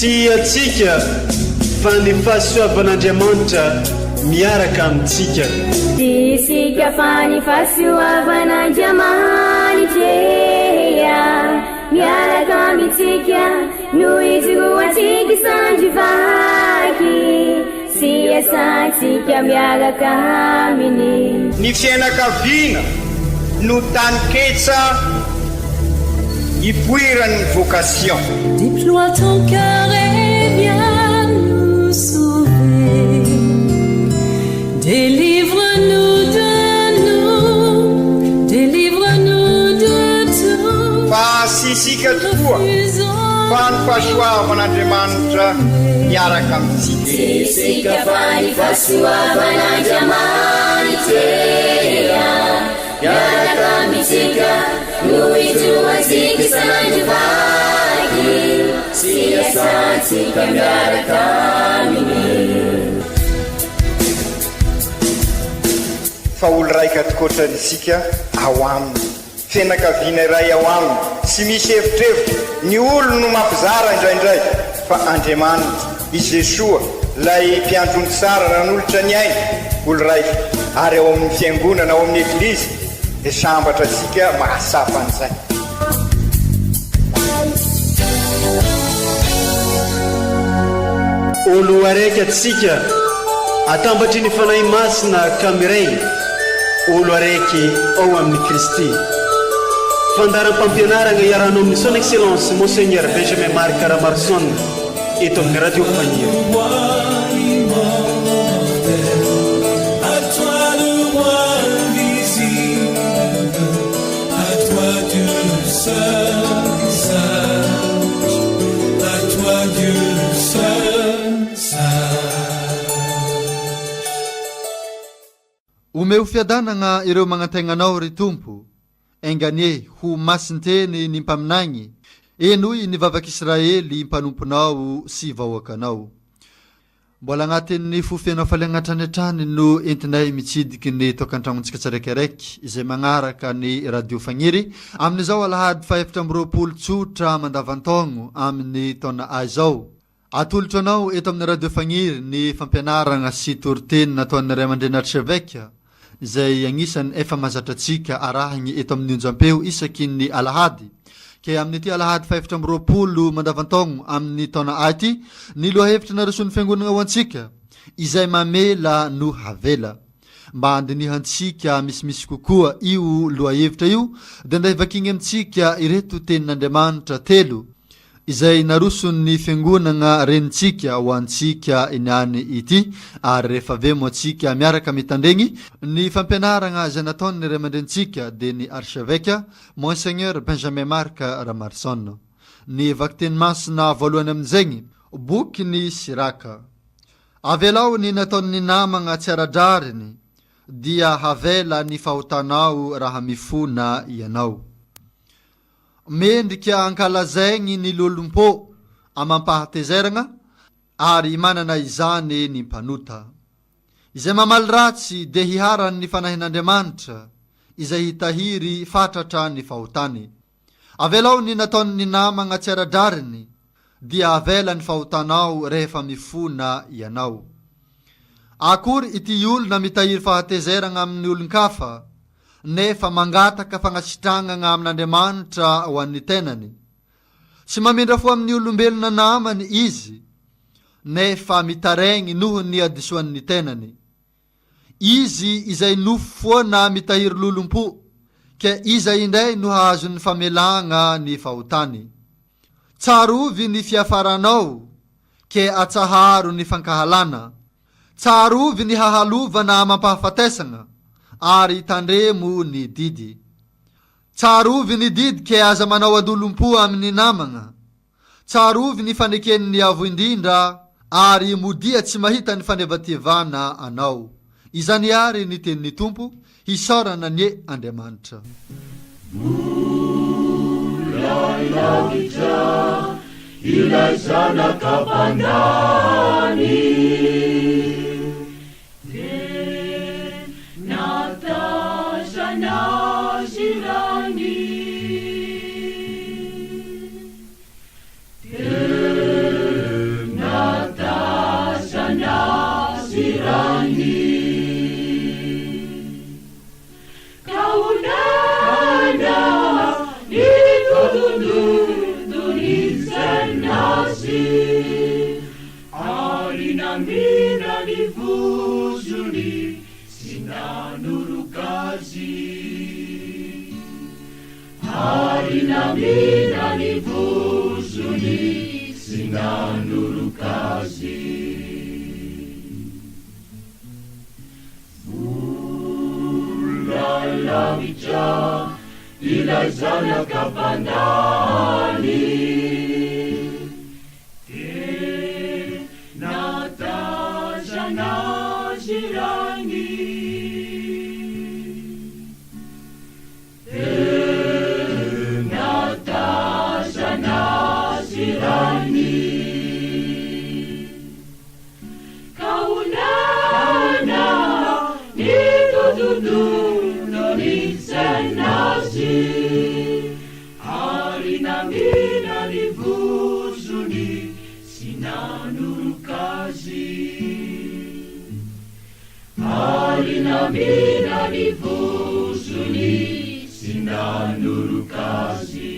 Tsy antsika fa ny fahasoavan'Andriamanitra miaraka amintsika. Tsy isika fa ny fahasoavan'Andriamanitra miaraka amintsika no ijoroantsika sandry vaky sy iasantsika miaraka aminy. Ny fiainakaviana no taninketsa ipoiran'ny vocation. Déploie ton cœur et viens nous sauver Délivre-nous de nous, délivre-nous de tout Fa tsy isika tokoa fa ny fahasoavan'Andriamanitra miaraka amintsika. Tsy isika fa ny fahasoavan'Andriamanitra miaraka amintsika no ijoroantsika isan'andro vaky sy iasantsika miaraka aminy. Fa olo raika tokoatrany isika ao aminy. Fianakaviana iray ao aminy, tsy misy evitrevitra, ny olony no mampizara indraindray, fa Andriamanitra, i Jesoa, ilay mpiandry ondry tsara nanolotra ny ainy, olo raika, ary ao amin'ny fiangonana, ao amin'ny Eglizy, dia sambatra antsika mahatsapa an'izay. Olo araiky atsika atambatry ny Fanahy Masina ka miray olo araiky ao amin'i Kristy. Fandaharam-pampianaragna iarahanao amin'ny Son Excellence Monseigneur Benjamin Marc Ramaroson eto amin'ny Radio Fagniry. Omeo fiadanagna ireo magnantegna Anao, ry Tompo, enga anie ho masin-teny ny mpaminagny, henoy ny vavak'Israely mpanomponao sy vahoakanao. Mbola agnatin'ny fo feno hafaliagna hatrany hatrany no entinay mitsidiky ny tokantragnontsika tsiraikiraiky izay magnaraka ny Radio Fagniry amin'izao alahady faha-24 tsotra mandavantaogno amin'ny taona A izao. Atolotro anao eto amin'ny Radio Fagniry ny fampianaragna sy toriteny nataon'ny Ray aman-dreny Archevêque izay agnisan'ny efa mahazatra antsika arahigny eto amin'ny onjampeo isaky ny alahady. Ke amin'ity alahady faha-24 mandavantaogno amin'ny taona A ity, ny lohahevitra naroson'ny Fiangonagna ho antsika, Izay mamela no havela. Mba handinihantsika misimisy kokoa io lohahevitra io dia ndeha vakiagny amintsika ireto tenin'Andriamanitra telo izay naroson'ny Fiangonagna renintsika ho antsika iniany ity, ary rehefa avy eo moa tsika miaraka mitandregny ny fampianaragna izay nataon'ny ray aman-drenintsika dia ny Archevêque Monseigneur Benjamin Marc Ramarson. Ny vakiteny masina voalohany amin'izegny, Bokin'i Siraka. Avelao ny nataon'ny namagna tsy ara-drariny, dia havela ny fahotanao raha mifona ianao. Mendrika ankalazaigny ny lolompo amam-pahatezeragna ary manana izany ny mpanota. Izay mamaly ratsy dia hiharan'ny Fanahin'Andriamanitra izay hitahiry fatratra ny fahotany. Avelao ny nataon'ny namagna tsy ara-drariny dia avela ny fahotanao rehefa mifona ianao. Akory ity olona mitahiry fahatezeragna amin'ny olon-kafa nefa mangataka fagnasitragnagna amin'Andriamanitra ho an'ny tenany. Tsy mamindra fo amin'ny olombelona namany izy, nefa mitaregny noho ny hadisoan'ny tenany. Izy izay nofo foana mitahiry lolompo, ke iza indray no hahazo ny famelagna ny fahotany? Tsarovy ny fiafaranao, ke atsaharo ny fankahalana. Tsarovy ny hahalovana amam-pahafatesagna, ary tandremo ny didy. Tsarovy ny didy ke aza manao adolom-po amin'ny namagna. Tsarovy ny faneken'ny Avo Indrindra, ary modia tsy mahita ny fanevatevana anao. Izany àry ny tenin'ny Tompo, hisaorana anie Andriamanitra. Ilay lavitra, ilay zanaka mpandany. Dia nahatazana azy irany. azy. Ary namindra ny vozony sy nanoroka azy. Vola lavitra ilay zanaka mpandany. Dia nahatazana azy rainy. Dia nahatazana azy rainy. Ka onena nidodododo nitsena azy, ary namina ny vozony sy nanoroka azy. Ary namina ny vozony sy nanoroka azy.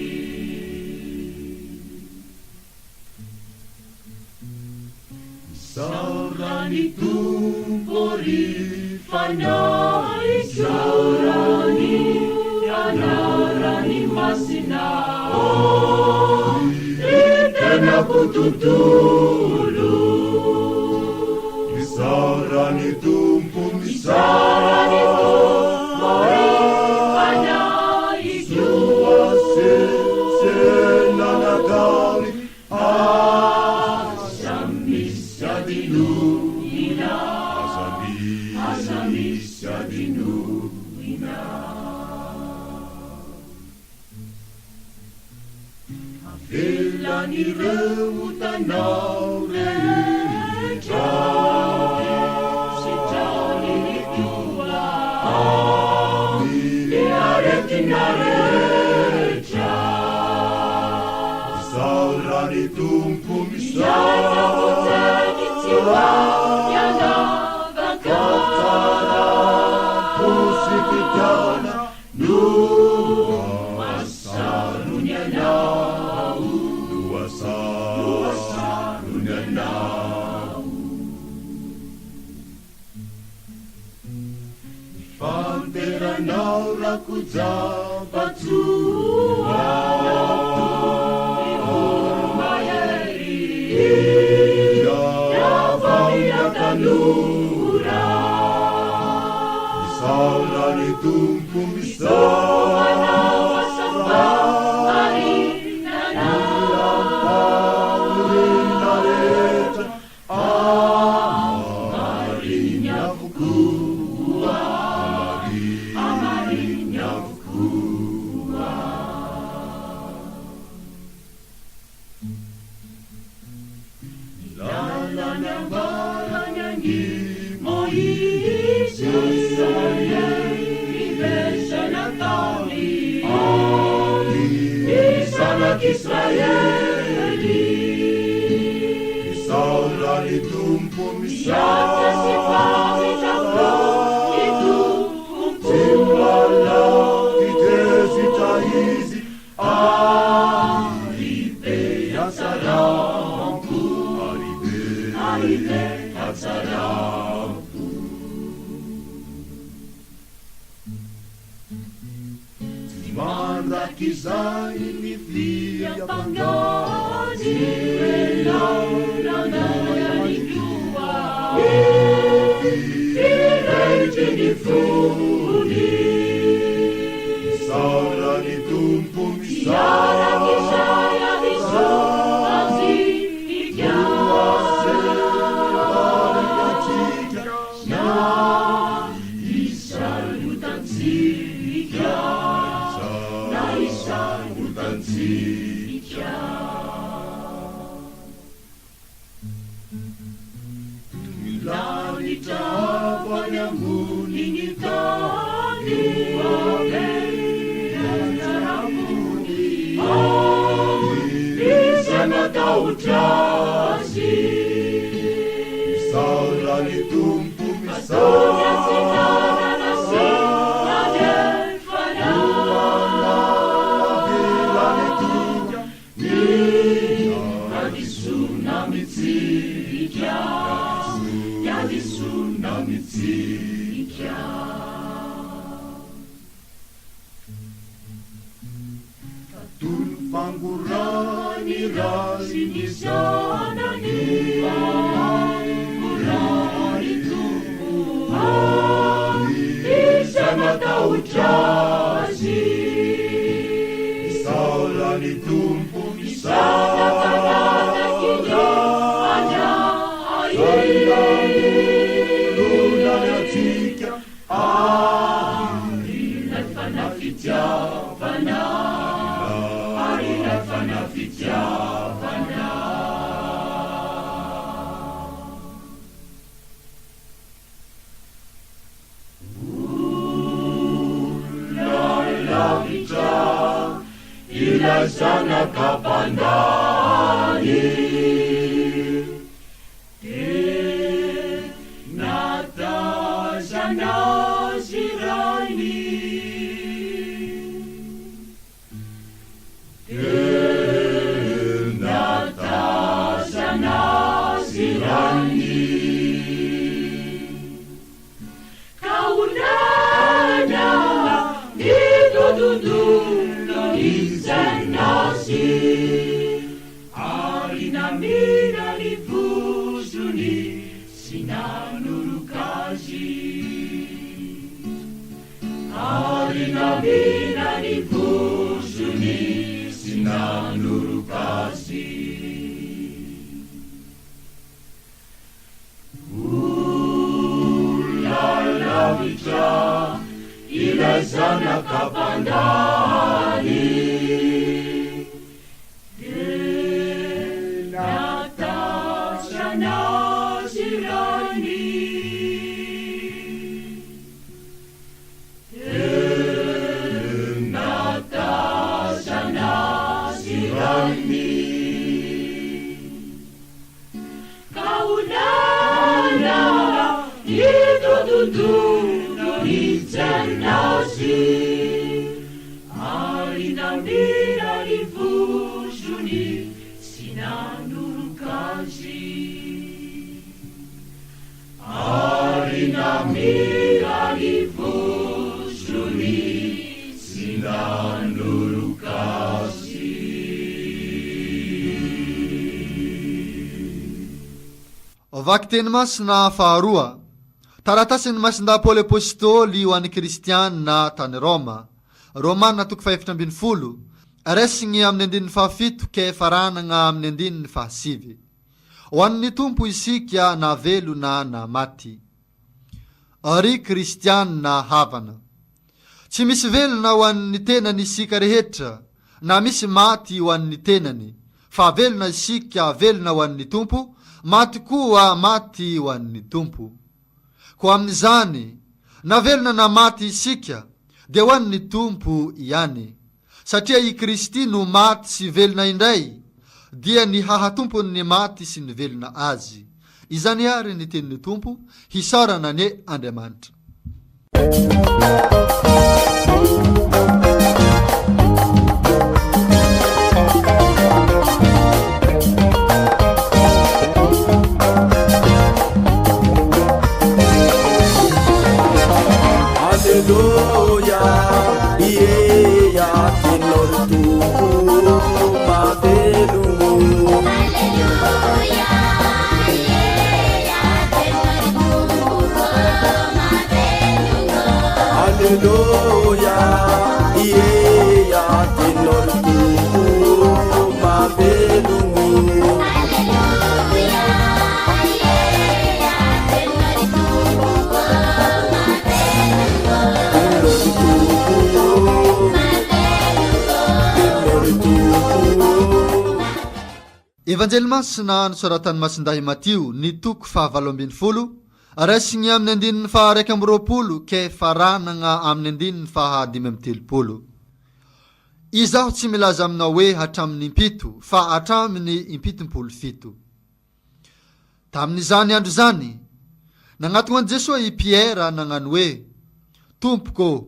Misaora ny Tompo ry fanahy Isaora ny anarany masina Oh ry tenako tontolo Misaora ny Tompo Misaora ny Tompo ry fanahiko Aza misy adinoina, aza misy adinoina. Avelan'ireo otanao rehetra, sitraniny koa ny aretina rehetra. Misaora ny Tompo, Misaora Fanteranao Rakojabatsoa Tanora Misaora ny Tompo, misaora Ampahoriana rehetra, amariny avokoa, amariny avokoa. Ny lalana ambarany an'i Moizy Izay nataony ny zanak'Israely. Misaora ny Tompo, Miasa sy famindram-po ny Tompo. Tsy malaky tezitra Izy, Ary be hatsaram-po, ary be hatsaram-po. Tsy mandrakizay ny fiampangany. Ianao nanao ihany koa, firehitry ny fony. Misaora ny Tompo, Tsy araka izay hadisoantsika. Na izay otantsika, na izay otantsika. Ny lanitra avo any ambonin'ny tany, Hatsaram-pony izay matahotra Azy. Misaora ny Tompo, Atony atsinanana sy misaora andrefana. Ny hadisoana amintsika, ny hadisoana amintsika. ny Ray sy ny Zanany Vorahan'ny Tompo Izay matahotra Azy. Misaora ny Tompo, misaora Izay nanolotra antsika Ary ilay fanahy fitiavana, ary ilay fanahy fitiavana. Olona lavitra ilay zanaka mpandany. Dia natazana azy rainy. Dia natazana azy rainy. Ka olana nidododona nijanona azy. Ary namira ny vozony sy nanoroka azy. Ary namira ny vozony sy nanoroka azy. Olona lavitra ilay zanaka mpandany. Dia natazana azy rainy. Dia natazana azy rainy. Ka olana nidodododo nijanona azy, ary namela ny vozony sy nanoroka azy. Ary namela ny vozony sy nanoroka azy. Vakiteny masina faharoa, Taratasin'i Masindahy Paoly Apostoly ho an'ny Kristiana tany Roma, Romana toko faha-14, raisiny amin'ny andininy fahafito ke faranagna amin'ny andininy fahasivy. Ho an'ny Tompo isika na velona na maty. Ry kristiana havana, tsy misy velona ho an'ny tenany isika rehetra, na misy maty ho an'ny tenany, fa velona isika velona ho an'ny Tompo, maty koa maty ho an'ny Tompo. Koa amin'izany, na velona na maty isika, dia ho an'ny Tompo ihany. Satria i Kristy no maty sy velona indray, dia ny haha-Tompon'ny maty sy ny velona Azy. Izany àry ny tenin'ny Tompo, hisaorana anie Andriamanitra. Aleloia, ie, teninao ry Tompo mahavelogno. Aleloia, ie, teninao ry Tompo mahavelogno. Aleloia, ie, teninao ry Tompo mahavelogno. Aleloia, ie, teninao ry Tompo mahavelogno. Teninao ry Tompo, teninao ry Tompo. Evanjely Masina nosoratan'i Masindahy Matio ny toko faha-18, raisiny amin'ny andininy faha-21 ke faranagna amin'ny andininy faha-35. Izaho tsy milaza aminao hoe hatramin'ny impito, fa hatramin'ny impitompolo fito. Tamin'izany andro izany, nagnatogna an'i Jesoa i Piera nagnano hoe, Tompoko ô,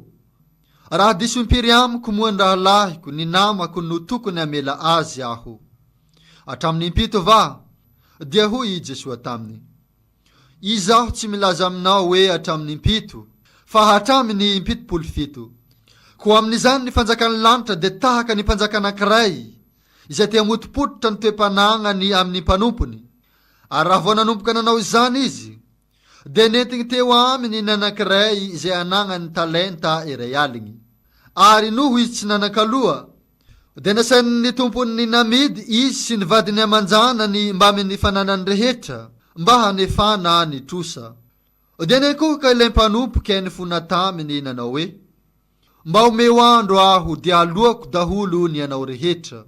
raha diso impiry amiko moa ny rahalahiko, ny namako no tokony hamela azy aho? Hatramin'ny impito va? Dia hoy i Jesoa taminy, Izaho tsy milaza aminao hoe hatramin'ny impito, fa hatramin'ny impitopolo fito. Koa amin'izany ny fanjakan'ny lanitra dia tahaka ny mpanjaka anankiray. izay te hamotopototra ny toe-panagnany amin'ny mpanompony. Ary raha vao nanomboka nanao izany izy, dia nentiny teo aminy ny anankiray izay anagnany talenta iray aligny. Ary noho izy tsy nanan-kaloa, dia nasain'ny tompony namidy izy sy ny vadiny aman-janany mbamin'ny fananany rehetra mba hanefana ny trosa. Dia niankohoka ilay mpanompo kay nifona taminy nanao hoe, Mba omeo andro aho dia aloako daholo ny anao rehetra.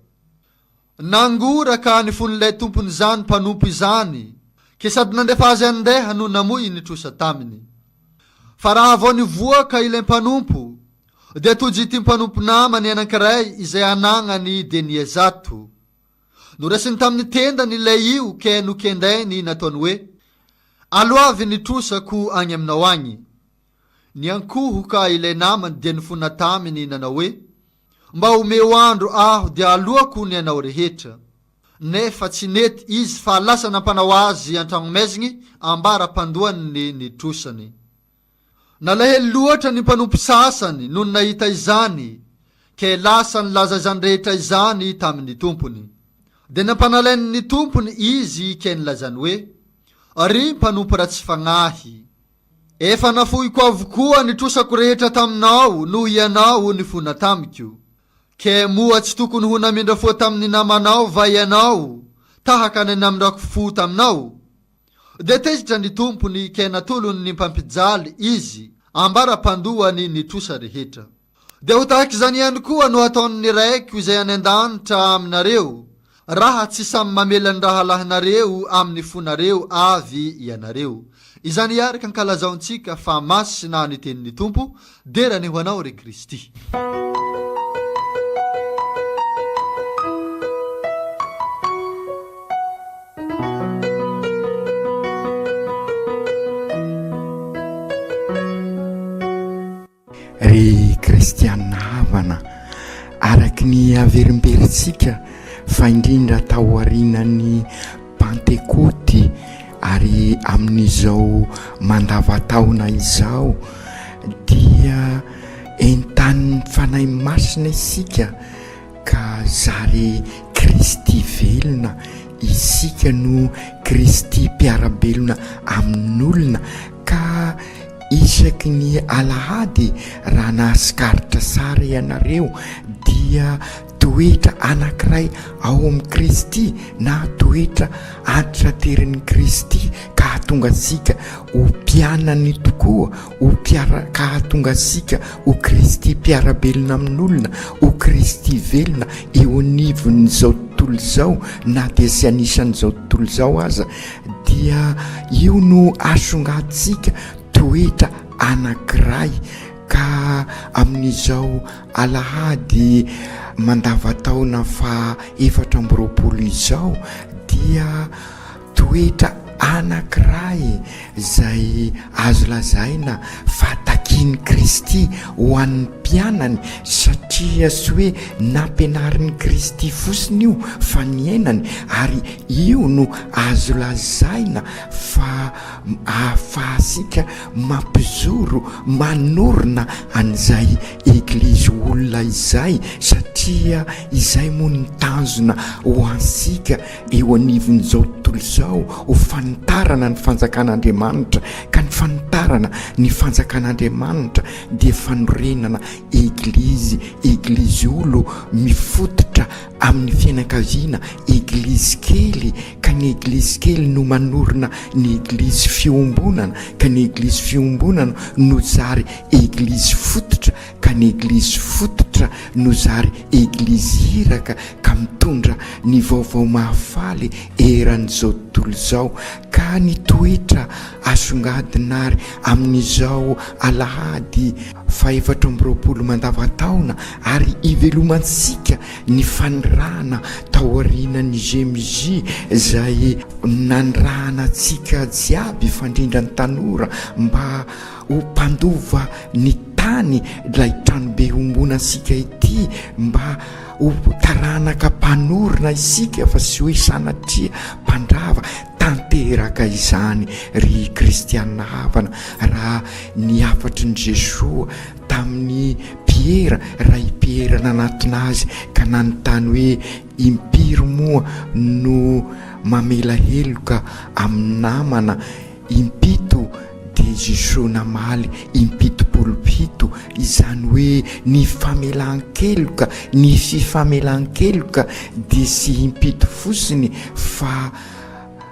Nangoraka ny fon'ilay tompon'izany mpanompo izany, ke sady nandefa azy handeha no namoy ny trosa taminy. Fa raha vao nivoaka ilay mpanompo, dia tojo ity mpanompo namany anankiray izay anagnany denie zato. Noraisiny tamin'ny tendany ilay io ke nokendainy nataony hoe, Aloavy ny trosako agny aminao agny. Niankohoka ilay namany dia nifona taminy nanao hoe, Mba omeo andro aho dia aloako ny anao rehetra. Nefa tsy nety izy fa lasa nampanao azy an-tragnomaizigny ambara-pandoany ny trosany. Nalahelo loatra ny mpanompo sasany nony nahita izany, ke lasa nilaza izany rehetra izany tamin' ny tompony. Dia nampanalain' ny tompony izy ke nilazany hoe, Ry mpanompo ratsy fagnahy! Efa nafoiko avokoa ny trosako rehetra taminao noho ianao nifona tamiko. Ke moa tsy tokony ho namindra fo tamin'ny namanao va ianao tahaka ny namindrako fo taminao? Dia tezitra ny tompony ke natolony ny mpampijaly izy ambara-pandoany ny trosa rehetra. Dia ho tahaka izany ihany koa no hataon'ny Raiko izay any an-danitra aminareo, raha tsy samy mamela ny rahalahinareo amin'ny fonareo avy ianareo. Izany hiaraka ankalazaontsika fa masina ny tenin'ny Tompo, dera anie ho Anao ry Kristy. Ry kristianina havana, araky ny averimberintsika fa indrindra taorianan'ny Pantekoty ary amin'izao mandavataona izao dia entanin'ny Fanahy Masina isika ka zary Kristy velona, isika no Kristy mpiara-belona amin'olona ka isaky ny alahady raha nahasikaritra sary ianareo dia toetra anankiray ao amin'i Kristy na toetra antitraterin'i Kristy ka hahatonga antsika ho mpianany tokoa, ho mpiara, ka hahatonga antsika ho Kristy mpiara-belona amin'olona, ho Kristy velona eo anivon'izao tontolo izao na dia tsy anisan'izao tontolo izao aza, dia io no asongantsika toetra anankiray ka amin'izao alahady mandavataona faha 24 izao dia Toetra anankiray izay azo lazaina fa takian'i Kristy ho an'ny mpianany, satria tsy hoe nampianarin'i Kristy fotsiny io fa niainany, ary io no azo lazaina fa ahafahantsika mampijoro, manorina an'izay Eglizy olona izay, satria izay moa ny tanjona ho antsika eo anivon'izao tontolo izao ho fanitarana ny fanjakan'Andriamanitra, ka ny fanitarana ny fanjakan'Andriamanitra dia fanorenana eglizy, eglizy olo mifototra amin'ny fianakaviana, eglizy kely, ka ny eglizy kely no manorina ny eglizy fiombonana, ka ny eglizy fiombonana no zary eglizy fototra, ka ny Eglizy fototra no zary Eglizy iraka ka mitondra ny vaovao mahafaly eran'izao tontolo izao, ka ny toetra asongadina ary amin'izao alahady faha-24 mandavantaona ary ivelomantsika ny fanirahana taorianan'ny GMJ izay nanirahana antsika jiaby fa indrindra ny tanora mba ho mpandova ny tany ilay tranobe iombonantsika ity mba ho taranaka mpanorina isika fa tsy hoe sanatria mpandrava. Tanteraka izany ry kristianina havana raha ny hafatry ny Jesoa tamin'i Piera raha i. Piera nanatona azy ka nanontany hoe impiry moa no mamela heloka amin'ny namana impito dia Jesoa namaly impitopolopito, izany hoe ny famelan-keloka, ny fifamelan-keloka dia tsy impito fotsiny fa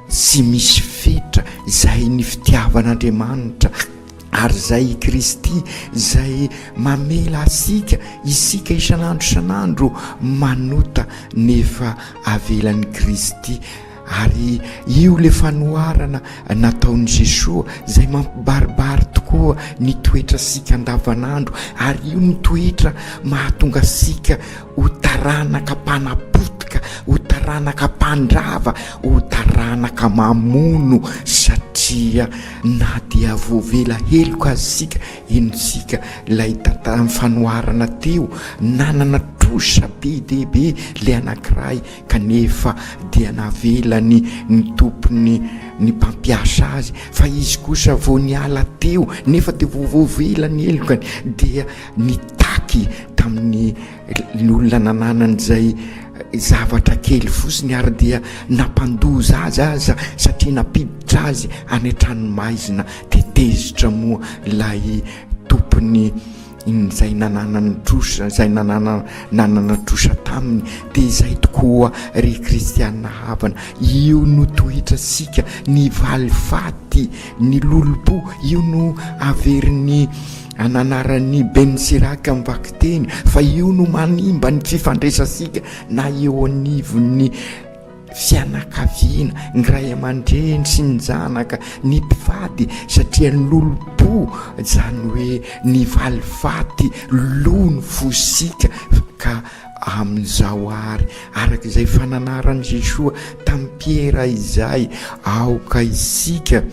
tsy misy fetra, izay ny fitiavan'Andriamanitra ary izay i Kristy izay mamela antsika, isika isan'andro isan'andro manota nefa avelan'i Kristy. Ary io le fanoharana nataon'i Jesoa izay mampibaribary tokoa ny toetrasika andavanandro ary io no toetra mahatonga antsika ho taranaka mpanapotika, ho taranaka mpandrava, ho taranaka mamono satria na dia voavela heloka aza isika, henontsika ilay tantara fanoharana teo, nanana trosa be dia be le anankiray kanefa dia navelany ny tompony ny mpampiasa azy fa izy kosa vao niala teo nefa dia vao voavela ny helokany dia nitaky tamin'ny ny olona nananany izay zavatra kely fotsiny ary dia nampandoza azy aza satria nampiditra azy any an-tranomaizina dia tezitra moa ilay tompony Izay nananany trosa, izay nanana nanana trosa taminy, dia izay tokoa ry kristiana havana, io no toetrasika, ny valifaty, ny lolompo, io no averin'ny ananaran'ny Ben Sirac amin'ny vakiteny, fa io no manimba ny fifandraisantsika na eo anivon'ny fianakaviana, ny ray aman-dreny sy ny zanaka, ny mpivady satria ny lolompo izany hoe ny valifaty lo ny fosika ka amin'izao ary araka izay fananaran'i Jesoa tamin'i Piera izay aoka isika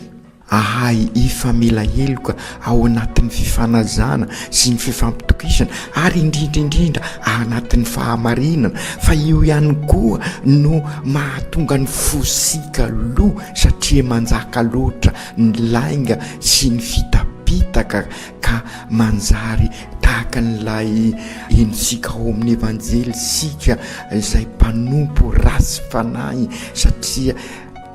Ahay hifamela heloka ao anatin'ny fifanajana sy ny fifampitokisana ary indrindra indrindra anatin'ny fahamarinana fa io ihany koa no mahatonga ny fosika lo satria manjaka loatra ny lainga sy ny fitapitaka ka manjary tahaka an'ilay henontsika ao amin'ny evanjely isika izay mpanompo ratsy fanahy satria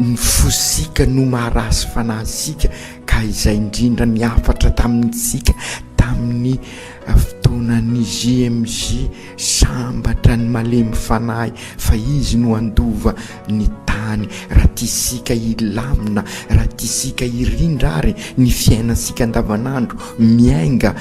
Ny fosika no maharasy fanahy antsika ka izay indrindra ny hafatra tamintsika tamin'ny fotoanan'ny JMJ, sambatra ny malemy fanahy fa izy no handova ny tany. Raha tiantsika hilamina, raha tiantsika hirindra ary ny fiainantsika andavanandro miainga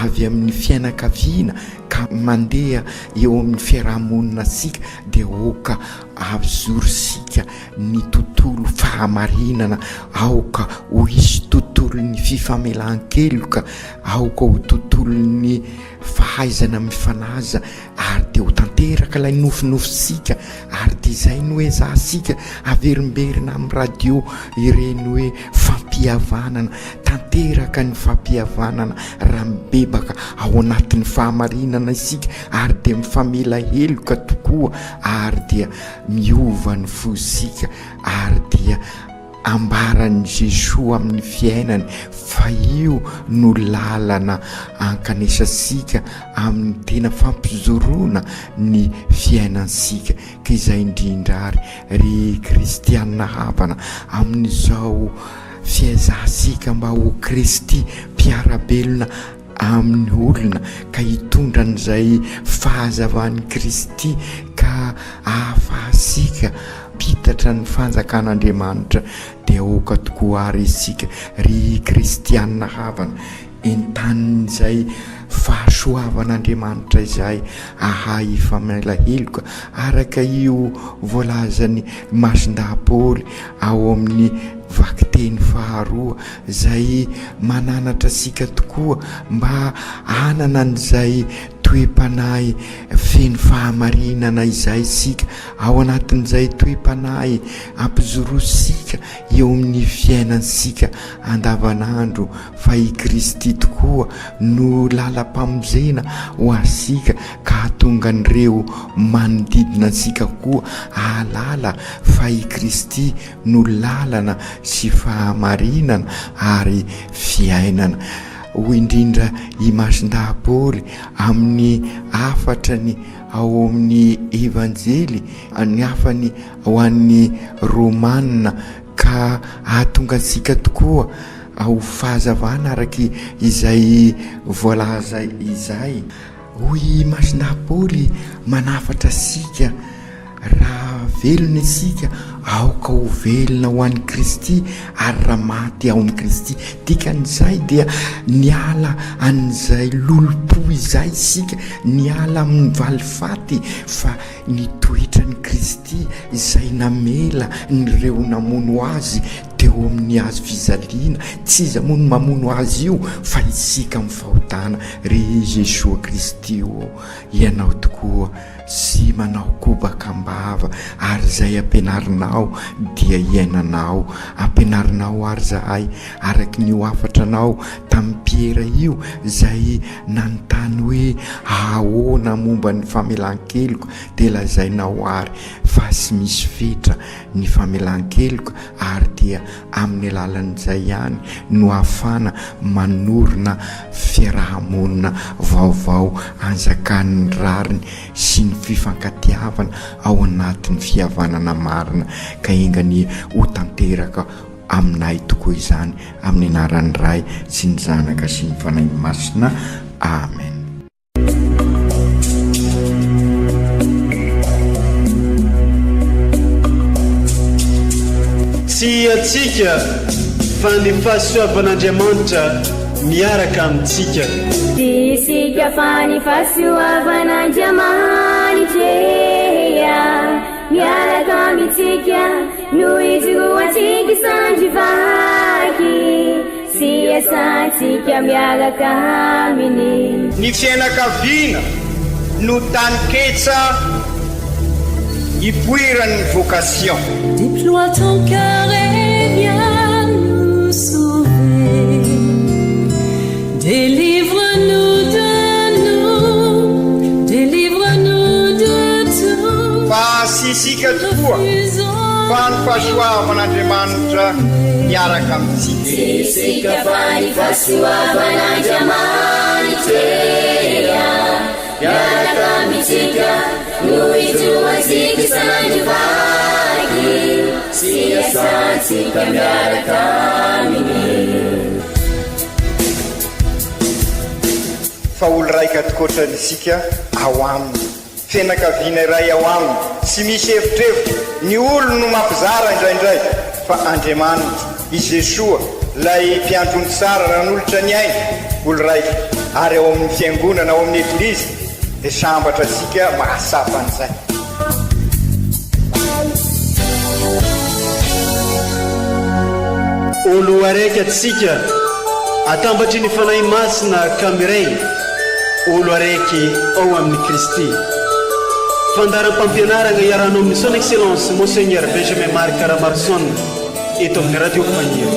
avy amin'ny fiainakaviana ka mandeha eo amin'ny fiaraha-monina antsika dia aoka Azorisika ny tontolo fahamarinana, aoka ho hisy tontolon'ny fifamelan-keloka, aoka ho tontolon'ny fahaizana mifanaja ary dia ho tanteraka ilay nofinofintsika ary dia izay no ezahantsika averimberina amin'ny radio ireny hoe fampihavanana, tanteraka ny fampihavanana raha mibebaka ao anatin'ny fahamarinana isika ary dia mifamela heloka tokoa ary dia miova ny fosika ary dia ambaran'i Jesoa amin'ny fiainany fa io no lalana ankanesasika amin'ny tena fampijoroana ny fiainantsika ka izay indrindra ary ry kristiana havana amin'izao fiezahantsika mba ho Kristy mpiara-belona amin'ny olona ka hitondra an'izay fahazavan'i Kristy ka ahafahantsika mpitatra ny fanjakan'Andriamanitra dia aoka tokoa àry isika ry kristiana havana entanin'izay fahasoavan'Andriamanitra izay ahay hifamela heloka araka io voalazan'i Masindahy Paoly ao amin'ny vakiteny faharoa izay mananatra antsika tokoa mba hanana an'izay toe-panahy feno fahamarinana izay isika, ao anatin'izay toe-panahy ampijoroantsika eo amin'ny fiainantsika andavanandro fa i Kristy tokoa no lalam-pamonjena ho antsika ka hahatonga an'ireo manodidina antsika koa hahalala fa i Kristy no lalana sy fahamarinana ary fiainana. hoy indrindra i Masindahy Paoly amin'ny hafatrany ao amin'ny Evanjely, ny hafany ho an'ny Romana, ka hahatonga antsika tokoa ho fahazavana araka izay voalaza izay. Hoy i Masindahy Paoly manafatra antsika, Raha velona isika, aoka ho velona ho an'i Kristy, ary raha maty ao amin'i Kristy. Dikan'izay dia niala an'izay lolompo izay isika, niala amin'ny valifaty, fa ny toetran'i Kristy izay namela an'ireo namono Azy teo amin'ny hazo fijaliana, tsy iza moa no mamono Azy io fa isika amin'ny fahotana. Ry Jesoa Kristy ô, Ianao tokoa sy manao kobaka am-bava ary izay ampianarinao dia iainanao. Ampianarinao ary izahay araka ny io hafatra anao tamin'i Piera io izay nanontany hoe ahoana momba ny famelan-keloka dia lazainao ary fa tsy misy fetra ny famelan-keloka ary dia amin'ny alalan'izay ihany no ahafana manorina fiaraha-monina vaovao anjakan'ny rariny sy ny fifankatiavana ao anatin'ny fihavanana marina ka enga anie ho tanteraka aminay tokoa izany amin'ny anaran'ny Ray sy ny Zanaka sy ny Fanahy Masina. Amen. Tsy antsika fa ny fahasoavan'Andriamanitra miaraka amintsika. Tsy isika fa ny fahasoavan'Andriamanitra miaraka amintsika no ijoroantsika sandry vaky. Sy iasantsika miaraka aminy. Ny fiainakaviana no taninketsa ipoiran'ny vocation. Déploie ton cœur et viens nous sauver. Délivre-nous de nous, délivre-nous de tout. Fa tsy isika tokoa fa ny fahasoavan'Andriamanitra miaraka amintsika. Tsy isika fa ny fahasoavan'Andriamanitra miaraka amintsika no ijoroantsika isan'andro vaky sy iasantsika miaraka aminy. Fa olo raika tokoatrany isika ao aminy. Fianakaviana iray ao aminy, tsy misy evitrevitra, ny olony no mampizara indraindray, fa Andriamanitra, i Jesoa, ilay Mpiandry ondry tsara nanolotra ny ainy, olo raika, ary ao amin'ny Fiangonana, ao amin'ny Eglizy, dia sambatra isika mahatsapa an'izay. Olo araiky atsika atambatry ny Fanahy Masina ka miray olo araiky ao amin'i Kristy. Fandaharam-pampianaragna iarahanao amin'ny Son Excellence Monseigneur Benjamin Marc Ramaroson eto amin'ny Radio Faniry.